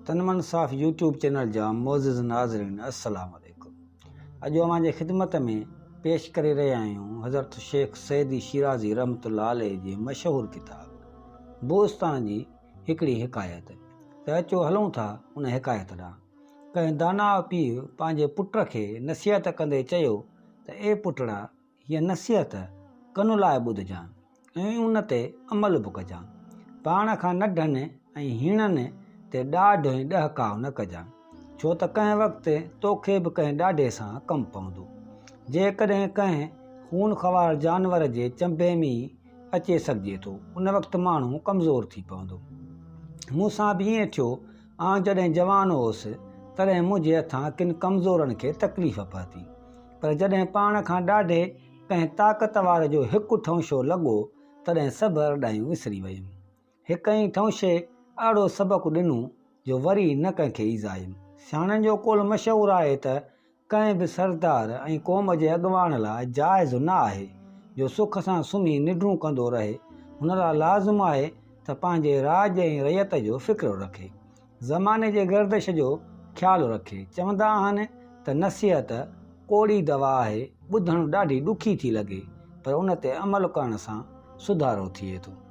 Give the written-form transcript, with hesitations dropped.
تن من صاف يوٽيوب چينل جا معزز ناظرين السلام عليڪم اڄ اوهان جي خدمت ۾ پيش ڪري رهيا آهيون حضرت شيخ سعدي شيرازي رحمت الله عليه جي مشهور ڪتاب بوستان جي هڪڙي حڪايت ته اچو هلون ٿا ان حڪايت ڏانهن ڪنهن داناء پيء پنهنجي پٽ کي نصيحت ڪندي چيو ته اي پٽڙا هيء نصيحت ڪن لائي ٻڌجان ۽ ان تي عمل به ڪجان. پاڻ کان ننڍن ۽ هيڻن تي ڏاڍ ۽ ڏهڪاء نه ڪجان، ڇو ته ڪنهن وقت توکي به ڪنهن ڏاڍي سان ڪم پوندو. جيڪڏهن ڪنهن خونخوار جانور جي چنبي ۾ ئي اچي سگهجي ٿو، ان وقت ماڻهو ڪمزور ٿي پوندو. مون سان به ائين ٿيو. آئون جڏهن جوان هوس، تڏهن منهنجي هٿان ڪن ڪمزورن کي تڪليف پهتي. پر جڏهن پاڻ کان ڏاڍي ڪنهن طاقت واري جو هڪ ٺونشو لڳو، تڏهن سڀ ارڏايون وسري ويم. هڪ ئي ٺونشي اهڙو سبق ڏنو جو وري نه ڪنهن کي ايذايم. سياڻن جو قول مشهور آهي ته ڪنهن به سردار ۽ قوم جي اڳواڻ لاء جائز نه آهي جو سک سان سمهي ننڊون ڪندو رهي، هن لاء لازم آهي ته پنهنجي راڄ ۽ رعيت جو فڪر رکي. زماني جي گردش جو خيال رکي. چوندا آهن ته نصيحت ڪوڙي دوا آهي، ٻڌڻ ڏاڍي ڏکي ٿي لڳي، پر ان تي عمل ڪرڻ سان سڌارو ٿئي ٿو.